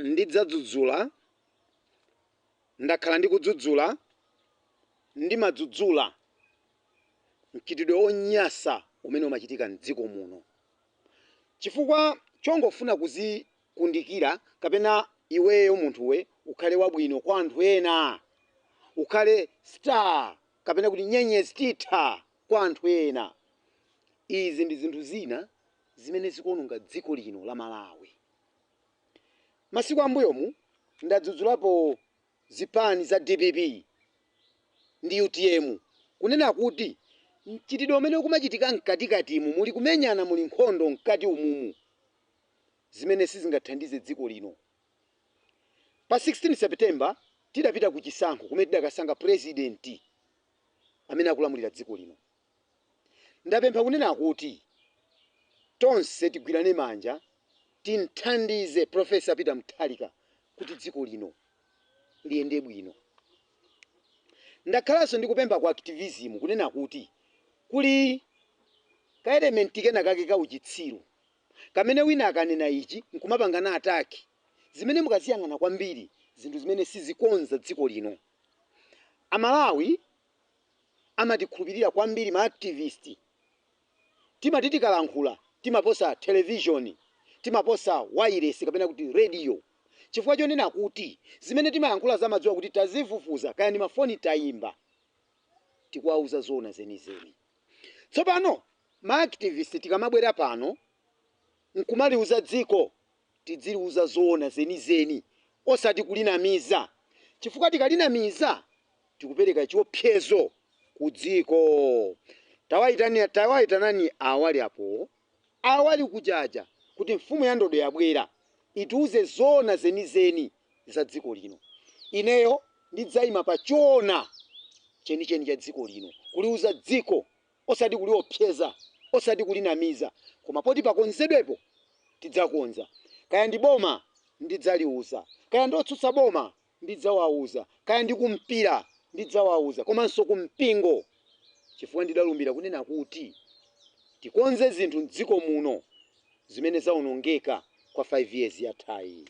Ndidzadzudzula, ndakhala ndikudzudzula, ndimadzudzula mchitidwe onyasa umene umachitika mdziko muno chifukwa chongofuna kuzikundikira kapena iweyo munthuwe ukhale wabwino kwa anthu ena, ukhale star kapena kuti nyenyezi titha kwa anthu ena. Izi ndi zinthu zina zimene zikuononga dziko lino la Malawi. Masiku ambuyomu ndadzudzulapo zipani za dpp ndi utm kunena kuti mchitidwe umene ukumachitika mkatikatimu muli kumenyana muli nkhondo mkati umumu zimene sizingathandize dziko lino. Pa 16 September tidapita ku chisankho kumene tidakasankha president amene akulamulira dziko lino. Ndapempha kunena kuti tonse tigwirane manja timthandize Prof. Peter Mutharika kuti dziko lino liyende bwino. Ndakhalanso ndikupempha ku activism kunena kuti kuli ka element kena kake ka uchitsiru kamene wina akanena ichi nkumapangana attack zimene mukaziyang'ana kwambiri zinthu zimene sizikonza dziko lino. Amalawi amatikhulupirira kwambiri ma activist. Timati tikalankhula timaposa television, timaposa wailesi kapena kuti radio chifukwa chonena kuti zimene timayankhulazo amadziwa kuti tazifufuza kaya ndi mafoni tayimba tikuwauza zoona zenizeni. Tsopano ma activist tikamabwera pano nkumaliuza dziko tidziliuza zoona zenizeni osati kulinamiza chifukwa tikalinamiza tikupereka chiopsezo ku dziko. Tawaitani, tawaitanani awali apo, awali kujaja kuti mfumu ya ndodo yabwera itiuze zoona zenizeni za dziko lino. Ineyo ndidzaima pa choona chenicheni cha dziko lino, kuliuza dziko osati kuliopseza, osati kulinamiza, koma poti pakonzedwepo tidzakonza. Kaya ndi boma ndidzaliuza, kaya ndi otsutsa boma ndidzawauza, kaya ndi ku mpira ndidzawauza, komanso ku mpingo, chifukwa ndidalumbira kunena kuti tikonze zinthu m'dziko muno zimene zaonongeka kwa 5 years yathayi.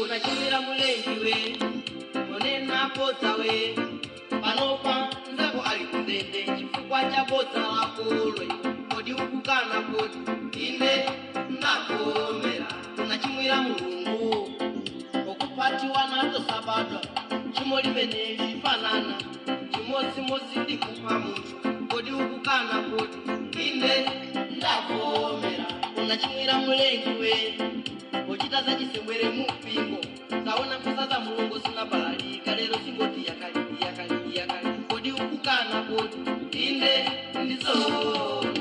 Unachimwira mulengiwe ponena bodza we panopa nzako ali kundende chifukwa cha bodza lakolwe kodi ukukana kodi ine ndavomera unachimwira mulungu Okukwatiwa natosabadwa tchimo limene lifanana chimodzimodzi ndi kupha munthu kodi ukukana kodi inde ndavomera unachimwira mulengi we pochita zachisembwere mumpingo taona nkhosa za mulungu zinabalalika lero zingoti yakali yakali yakali kodi ukukana kodi inde ndizoona.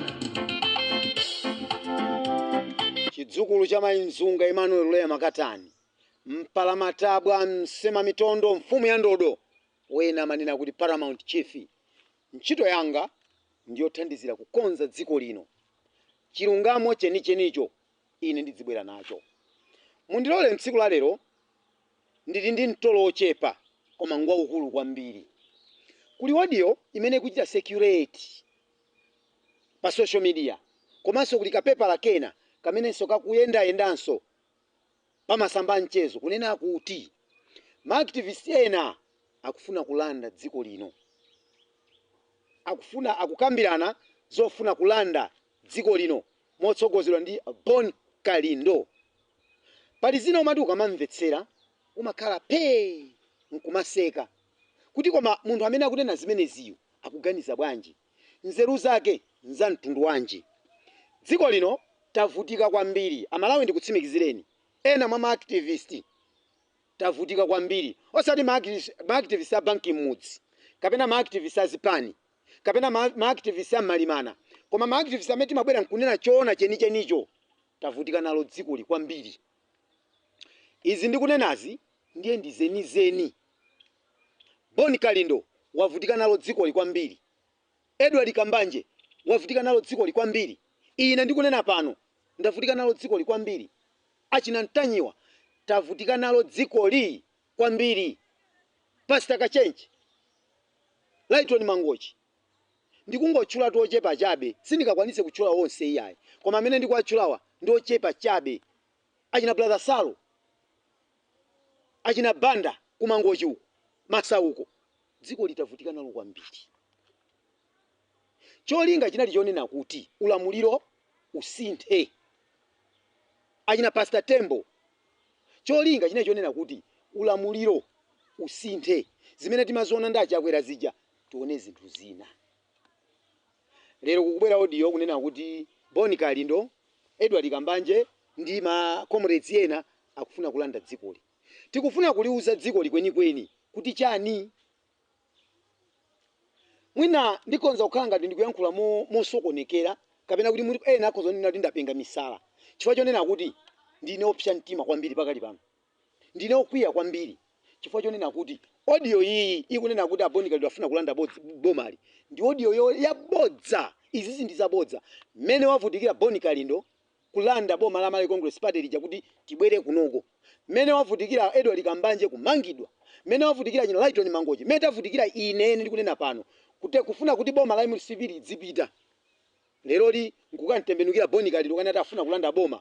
Chidzukulu cha Mayi Mzunga Emmanuel Leah Makatani, Mpalamatabwa, Msemamitondo, Mfumu ya Ndodo, wena amanena kuti Paramount Chief. Ntchito yanga ndiyothandizira kukonza dziko lino. Chilungamo chenichenicho ine ndidzibwera nacho. Mundilole mtsiku la lero ndili ndi mtolo wochepa koma ngwaukulu kwambiri. Kuli audio imene ikuchita circulate pa social media komanso kuli kapepala kena kamenenso kakuyendayendanso pa masamba a mchezo kunena kuti ma activist ena akufuna kulanda dziko lino, akufuna akukambirana zofuna kulanda dziko lino motsogozedwa ndi Bon Kalindo. Pali zina umati ukamamvetsera umakhala phee nkumaseka kuti koma munthu amene akunena zimeneziyu akuganiza bwanji? Nzeru zake nza mtundu wanji? Dziko lino tavutika kwambiri amalawi ndikutsimikizireni ena mwa ma activist tavutika kwambiri osati ma activist a banki mmudzi kapena ma activist a zipani kapena ma activist a mmalimana koma ma activist amene timabwera nkunena choona chenichenicho tavutika nalo dzikoli kwambiri. Izi ndikunenazi ndiye ndi zenizeni. Bon Kalindo wavutika nalo dzikoli kwambiri. Edward Kambanje wavutika nalo dzikoli kwambiri. Ine ndikunena pano ndavutika nalo dzikoli kwambiri. Achina Ntanyiwa tavutika nalo dzikoli kwambiri. Pastor Kachenje, Lyton Mangochi. Ndikungotchula tochepa chabe, sindingakwanise kutchula onse iyayi, koma amene ndikuwatchulawa ndi ochepa chabe. Achina Brother Salo, achina Banda kuMangochi uko, Masauko, dziko litavutika nalo kwambiri. Cholinga chinali chonena kuti ulamuliro usinthe. Achina Pastor Tembo, cholinga chinali chonena kuti ulamuliro usinthe. Zimene timaziona ndi aChakwera zija, tione zinthu zina. Lero kukubwera audio kunena kuti Bon Kalindo, Edward Kambanje ndi ma comrades ena akufuna kulanda dzikoli. Tikufuna kuliuza dzikoli kwenikweni kuti chani? Mwina ndikonza kukhala ngati ndikuyankhula mosokonekera, kapena kuti ena akhoza kunena kuti ndapenga misala, chifukwa chonena kuti ndine opsa mtima kwambiri pakali pano, ndine okwiya kwambiri, chifukwa chonena kuti audio iyi ikunena kuti a Bon Kalindo afuna kulanda bomali ndi audio yabodza. Izizi ndi zabodza. Mmene wavutikira Bon Kalindo kulanda boma la Malawi Congress Party lija kuti tibwere kunoko, mmene wavutikira Edward Kambanje kumangidwa, mmene wavutikira china Lighton Mangochi, mmene tavutikira ine ndikunena pano kuti kufuna kuti boma la MCP lidzipita, leroli nkukamtembenukira Bon Kalindo kana afuna kulanda boma,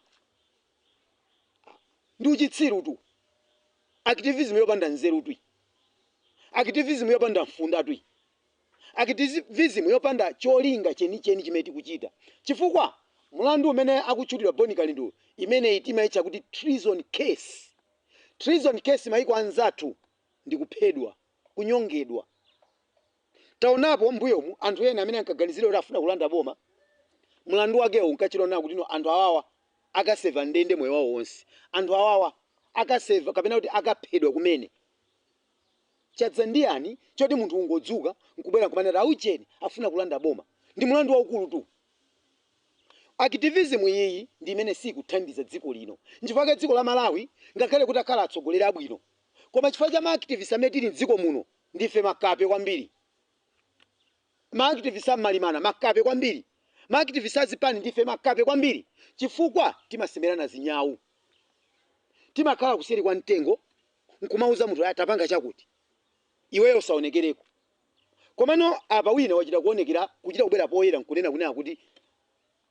ndi uchitsiru tu, activism yopanda nzeru tu, activism yopanda mfunda tu, activism yopanda cholinga chenicheni chimene tikuchita. Chifukwa mulandu umene akutchulidwa Bon Kalindo, imene timayitcha kuti treason case. Treason case maiko anzathu ndi kuphedwa, kunyongedwa. Taonapo mbuyomu anthu ena amene ankaganizira kuti afuna kulanda boma, mlandu wakewo unkachita nawo kuti no, anthu awawa akaseva ndende moyo wawo wonse, anthu awawa akaseva kapena kuti akaphedwa kumene. Chadza ndiyani choti munthu ungodzuka nkubwera nkumanena aucheni afuna kulanda boma? Ndi mulandu waukulu tu. Activism iyi ndi imene sikuthandiza dziko lino. Nchifukwa dziko la Malawi, ngakhale kuti akhala atsogoleri abwino, koma chifukwa cha maactivist amene tili mdziko muno, ndife makape kwambiri. Maactivist ammalimana makape kwambiri, maactivist azipani ndife makape kwambiri, chifukwa timasemerana zinyawu. Timakhala kuseri kwa mtengo nkumauza munthu, "Tapanga chakuti," iweyo usaonekereko. Komano apa wina wachita kuonekera, kuchita kubwera poyera nkunena kunena kuti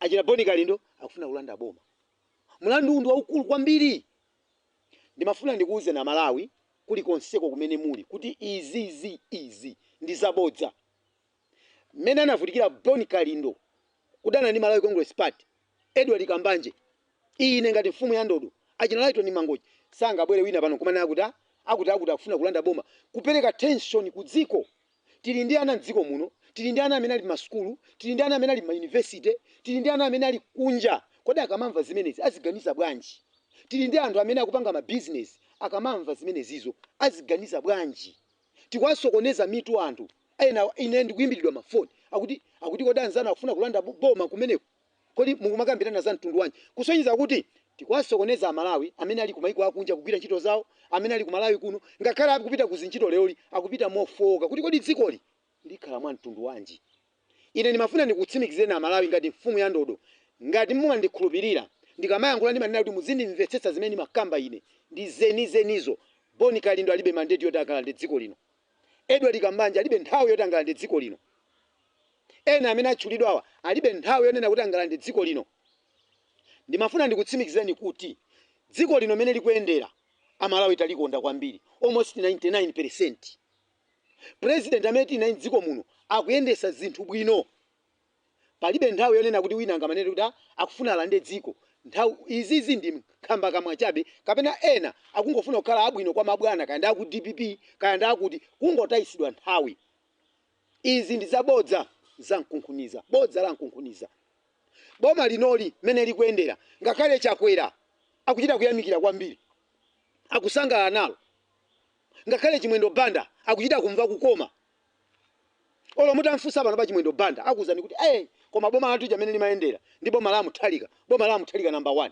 achina Bon Kalindo akufuna kulanda boma. Mlandu ndi waukulu kwambiri. Ndimafuna ndikuuze na Malawi kulikonseko kumene muli kuti izizi izi ndi zabodza. Mmene anavutikira Bon Kalindo kudana ndi Malawi Congress Party, Edward Kambanje, ine ngati mfumu ya ndodo, achina Lighton Mangochi, sangabwere wina pano kumanena kuti akuti akufuna kulanda boma, kupereka tension ku dziko. Tili ndi ana mdziko muno, tili ndi ana amene ali masukulu, tili ndi ana amene ali mayunivesite, tili ndi ana amene ali kunja. Kodi akamamva zimenezi aziganiza bwanji? Tili ndi anthu amene akupanga mabizinesi, akamamva zimenezizo aziganiza bwanji? Tikuwasokoneza mitu anthu ena. Ine ndikuyimbiridwa mafoni akuti kodi anzanu akufuna kulanda boma kumeneko? Kodi mukumakambirana za mtundu wanji? Kusonyeza kuti tikuwasokoneza Amalawi amene ali kumaiko akunja kugwira ntchito zawo, amene ali ku Malawi kuno, ngakhale akupita kuzintchito leroli, akupita mofowoka kuti kodi dzikoli likhala mwa mtundu wanji? Ine ndimafuna ndikutsimikizireni Amalawi ngati mfumu ya ndodo, ngati mumandikhulupirira, ndikamayankhula ndimanena kuti muzindimvetsetsa zimene ndimakamba ine ndi zenizenizo. Bon Kalindo alibe mandate yoti angalande dziko lino. Edward Kambanje alibe nthawi yoti angalande dziko lino. Ena amene atchulidwawa alibe nthawi yonena kuti angalande dziko lino. Ndimafuna ndikutsimikizireni kuti dziko lino mene likuyendera, Amalawi talikonda kwambiri, almost 99. President amene tili naye mdziko muno akuyendesa zinthu bwino. Palibe nthawi yonena kuti wina angamanene kuti akufuna alande dziko. Nthawi izizi ndi nkhamba kamwa chabe, kapena ena akungofuna kukhala abwino kwa mabwana, kaya ndi aku DPP, kaya ndi akuti, kungotayisidwa nthawi. Izi ndi zabodza za mkunkhuniza, bodza la mkunkhuniza. Boma linoli mene likuyendera, ngakhale Chakwera akuchita kuyamikira kwambiri, akusangalala nalo. Ngakhale Chimwendo Banda akuchita kumva kukoma. Olo mutamfunsa pano pa Chimwendo Banda, akuwuzani kuti hey, koma boma lathu chamene limayendera ndi boma la Mutharika, boma la Mutharika number 1.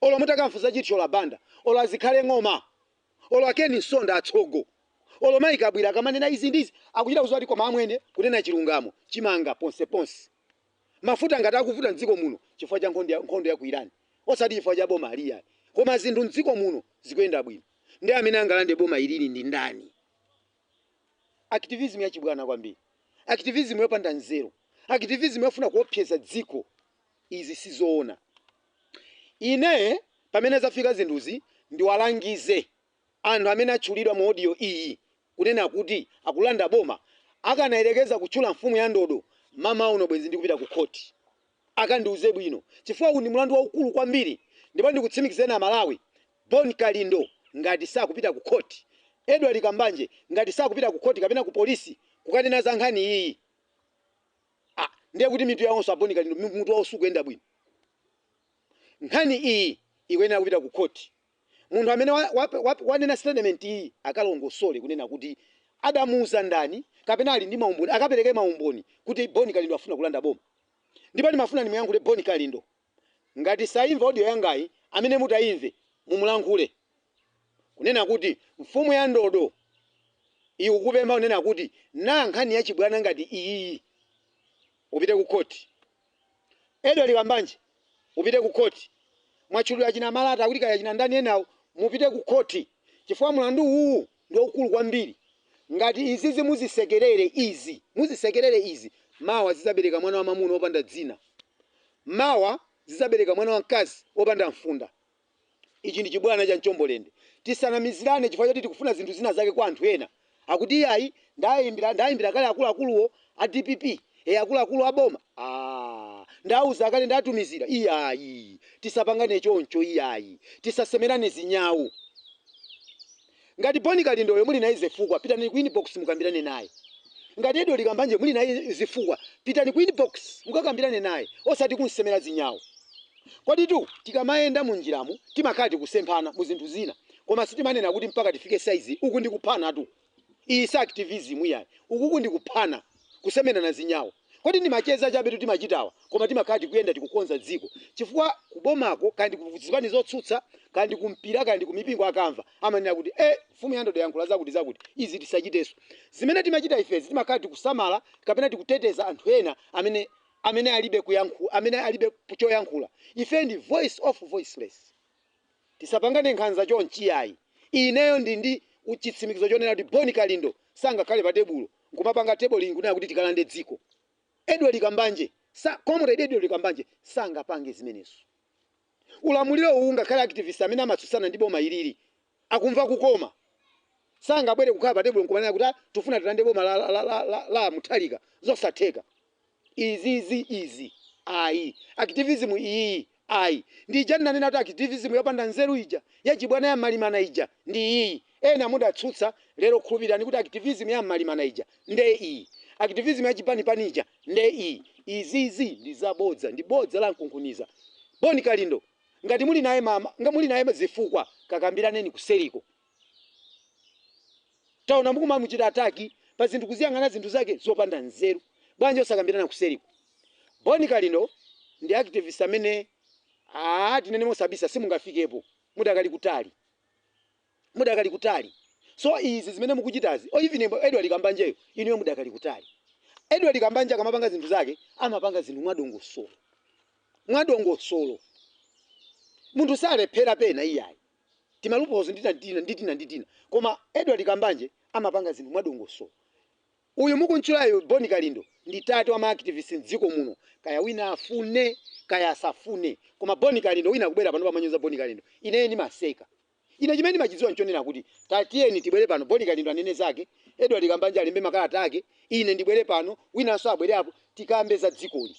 Olo mutakamfunsa Chithyola Banda, olo azikhale Ng'oma, olo akeni Nsonda atsogo, olo Mike Abwira, akamanena izi ndizi akuchita kuziwa kuti koma amwene kunena chilungamo, chimanga ponseponse, mafuta ngati akuvuta mdziko muno chifukwa cha nkhondo ya ku Iran, osati chifukwa cha boma aliyayi, koma zinthu mdziko muno zikuyenda bwino. Ndi amene angalande boma ilili ndi ndani? Activism yachibwana kwambiri. Activism yopanda nzeru, activism yofuna kuopseza dziko, izi sizoona. Ine pamene zafika zinthuzi, ndiwalangize anthu amene atchulidwa mu audio iyi kunena kuti akulanda boma. Akanayerekeza kutchula mfumu ya ndodo, mama uno bwenzi ndikupita ku khoti, akandiuze bwino, chifukwa uwu ndi mlandu waukulu kwambiri. Ndipo ndikutsimikizeni Amalawi, Bon Kalindo ngati sakupita ku khoti, Edward Kambanje ngati sakupita ku khoti kapena ku polisi kukanena za nkhani iyi, ah, ndiye kuti mitu yawonso, a Bon Kalindo mutu wawo sukuyenda bwino. Nkhani iyi ikuyenera kupita ku khoti. Munthu amene wanena statement iyi akalongosole kunena kuti adamuuza ndani, kapena ali ndi maumboni, akapereke maumboni kuti Bon Kalindo afuna kulanda boma. Ndipo ndimafuna ndimuyankhule Bon Kalindo. Ngati saimva audio yangayi, amene mutayimve mumulankhule kunena kuti mfumu ya ndodo ikukupempha kunena kuti na nkhani yachibwana ngati iyiyi upite ku khoti. Edward Kambanje, upite ku khoti. Mwatchulidwa achina Malata, akuti kaya achina ndani enawo, mupite ku khoti, chifukwa mlandu uwu ndi waukulu kwambiri. Ngati izizi muzisekerere, izi muzisekerere izi, mawa zizabereka mwana wa mamuna wopanda dzina, mawa zizabereka mwana wamkazi wopanda mfunda. Ichi ndi chibwana cha mchombolende. Tisanamizirane chifukwa choti tikufuna zinthu zina zake kwa anthu ena, akuti iyayi, ndayimbira kale akuluakuluwo a DPP, e, akuluakulu a boma, ah, ndauza kale, ndatumizira. Iyayi, tisapangane choncho, iyayi, tisasemerane zinyawu. Ngati Boni Kalindoyo muli naye zifukwa, pitani ku inbox mukambirane naye. Ngati Edward Kambanje muli naye zifukwa, pitani ku inbox mukakambirane naye, osati kunsemera zinyawu. Kodi tu tikamayenda munjiramu timakhala tikusemphana mu zinthu zina, koma sitimanena kuti mpaka tifike saizi uku ndikuphana tu. Iyi si activism, iyayi, ukuku ndikuphana, kusemerana zinyawo. Kodi ndimacheza chabe tu timachitawa, koma timakhala tikuyenda tikukonza dziko, chifukwa kubomako, kandi kuzipani zotsutsa, kandi kumpira, kandi kumipingo, akamva amanena kuti e, mfumu ya ndodo yankhula zakuti zakuti, izi tisachitenso. Zimene timachita ifezi, timakhala tikusamala kapena tikuteteza anthu ena amene alibe kuyankhu, amene alibe choyankhula. Ife ndi voice of voiceless. Tisapangane nkhanza chonchi, ayi. Ineyo ndi chitsimikizo chonena kuti Boni Kalindo sangakhale pa tebulo nkumapanga tabling kunena kuti tikalande dziko. Edward Kambanje sa, Comrade Edward Kambanje sangapange zimenezo. Ulamuliro uwu, ngakhale activist amene amatsutsana ndi boma ilili akumva kukoma, sangabwere kukhala pa tebulo nkumanena kuti, "Ah, tifuna tilande boma la Mutharika." Zosatheka izizi, izi ayi. Activism iyi ayi. Ndija ndinanena kuti activism yopanda nzeru ija, yachibwana, ya malimana ija, ndi iyi. Ena mudatsutsa, lero khulupirirani kuti activism ya malimana ija nde iyi, activism yachipanipani ija nde iyi. Izizi ndi zabodza, ndi bodza la mkunkhuniza. Boni Kalindo, ngati muli naye mama, nga muli naye zifukwa, kakambiraneni kuseriko. Taona mukumamuchita attack pa zinthu, kuziyang'ana zinthu zake zopanda nzeru. Bwanji osakambirana kuseriko? Boni Kalindo ndi activist amene, aa, tinene mosabisa, simungafikepo, mudakali kutali, mudakali kutali. So izi zimene mukuchitazi, o, even Edward Kambanjeyo, inuyo mudakali kutali. Edward Kambanje akamapanga zinthu zake, amapanga zinthu mwadongosolo, mwadongosolo. Munthu salephera pena, iyayi, timalupozo nditina nditina nditina nditina, koma Edward Kambanje amapanga zinthu mwadongosolo. Uyu mukuntchulayo Boni Kalindo ndi tate wa maactivist mdziko muno, kaya wina afune kaya asafune. Koma Boni Kalindo, wina akubwera pano pamanyoza Boni Kalindo, ineyo ndimaseka. Ine chimene ndimachidziwa nchonena kuti tatiyeni tibwere pano, Boni Kalindo anene zake, Edward Kambanje alembe makalata ake, ine ndibwere pano, winanso abwere apo, tikambe za dzikoli,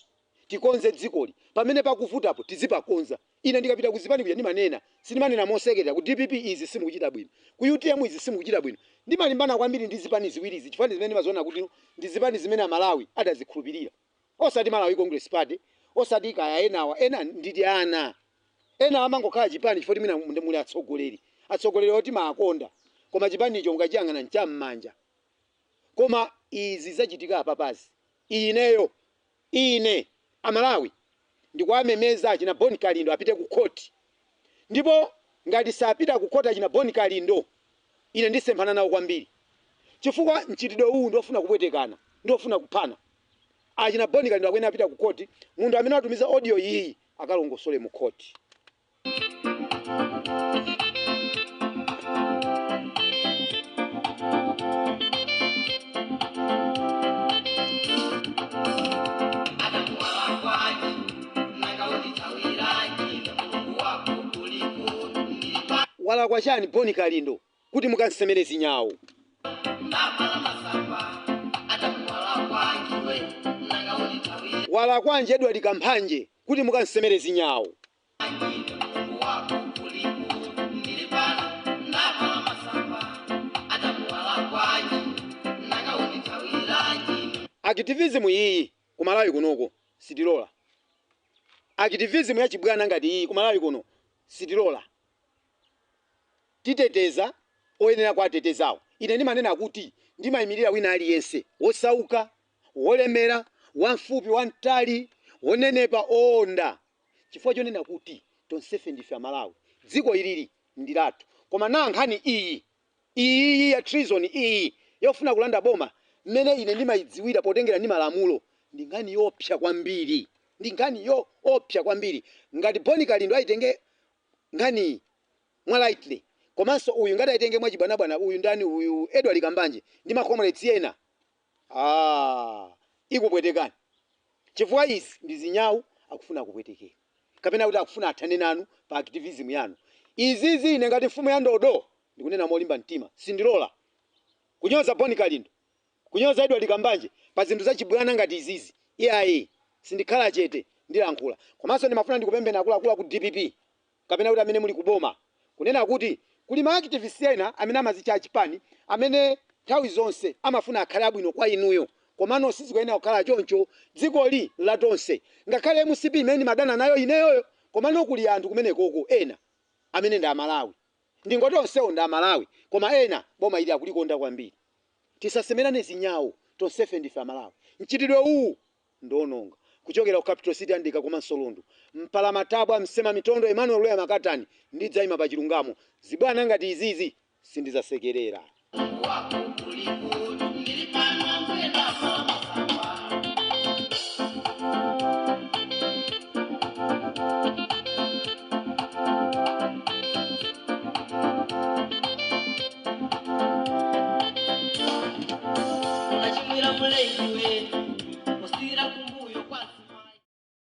tikonze dzikoli. Pamene pakuvutapo tizipakonza. Ine ndikapita kuzipani kuja ndimanena, sindimanena mosekerera. Ku DPP izi simukuchita bwino, ku UTM izi simukuchita bwino. Ndimalimbana kwambiri ndi zipani ziwirizi chifukwa ndi zimene ndimaziona kuti ndi zipani zimene Amalawi adazikhulupirira, osati Malawi Congress Party, osati kaya enawa. Ena nditi ana ena amangokhala chipani chifukwa mwina muli atsogoleri, atsogoleri oti maakonda, koma chipanicho mukachiyang'ana ncham'manja. Koma izi zachitika apapazi, ineyo ine Amalawi ndikuwamemeza achina Bon Kalindo apite ku court. Ndipo ngati sapita ku court achina Bon Kalindo, ine ndisemphana nawo kwambiri, chifukwa mchitidwe uwu ndiofuna kupwetekana, ndiofuna kuphana. Achina Bon Kalindo akuyenera apita ku court. Munthu amene watumiza audio iyi akalongosole mu court. Walakwa chani Boni Kalindo kuti mukansemere zinyawo? Ndapala masamba atakuwala kwanjiwe nanga undithawire. Walakwanji Edward Kamphanje kuti mukansemere zinyawo? Mulungu wako ulipo ndili pano. Ndapala masamba atakuwala kwanji nanga undithawiranji. Activism iyi kumalawi kunoko sitilola. Activism yachibwana ngati iyi kumalawi kuno sitilola. Titeteza oyenera kuatetezawo. Ine ndimanena kuti ndimayimirira wina aliyense, wosauka, wolemera, wamfupi, wamtali, wonenepa, owonda, chifukwa chonena kuti tonsefe ndife Amalawi, dziko ilili ndi lathu. Koma na nkhani iyi iyi ya treason iyi yofuna kulanda boma, mmene ine ndimayidziwira potengera ndi malamulo, ndi nkhani yoopsa kwambiri, ndi nkhani yoopsa kwambiri. Ngati Boni Kalindo ayitenge nkhaniyi mwa lightly, komanso uyu ngati ayitenge mwachibwanabwana, uyu ndani uyu, Edward Kambanje ndi ma comrades ena, ikupwetekani, chifukwa izi ndi zinyawu akufuna kupwetekera kapena kuti akufuna athane nanu pa activism yanu. Izizi ine ngati mfumu ya ndodo ndikunena molimba mtima, sindilola kunyoza Boni Kalindo, kunyoza Edward Kambanje pa zinthu zachibwana ngati izizi. Iyayi, sindikhala chete, ndilankhula. Komanso ndimafuna ndikupembeni akuluakulu ku DPP kapena kuti amene muli kuboma, kunena kuti kuli ma activist ena amene amazitcha achipani, amene nthawi zonse amafuna akhale abwino kwa inuyo, komano sizikuyenera kukhala choncho. Dzikoli la tonse. Ngakhale MCP imene madana nayo ineyoyo, komano kuli anthu kumenekoko ena amene ndi Amalawi. Ndingoti onsewo ndi Amalawi, koma ena boma ili akulikonda kwambiri. Tisasemerane zinyawo, tonsefe ndife Amalawi. Mchitidwe uwu ndiononga. Kuchokera ku Capital City, andika komanso Lundu, mpalamatabwa, msema mitondo, Emmanuel Loya Makatani, ndidzayima pa chilungamo. Zibwana ngati izizi sindizasekerera. Mulungu wako ulipo ndili pano mbuye ndapala masamba. Unachimwira mulengiwe.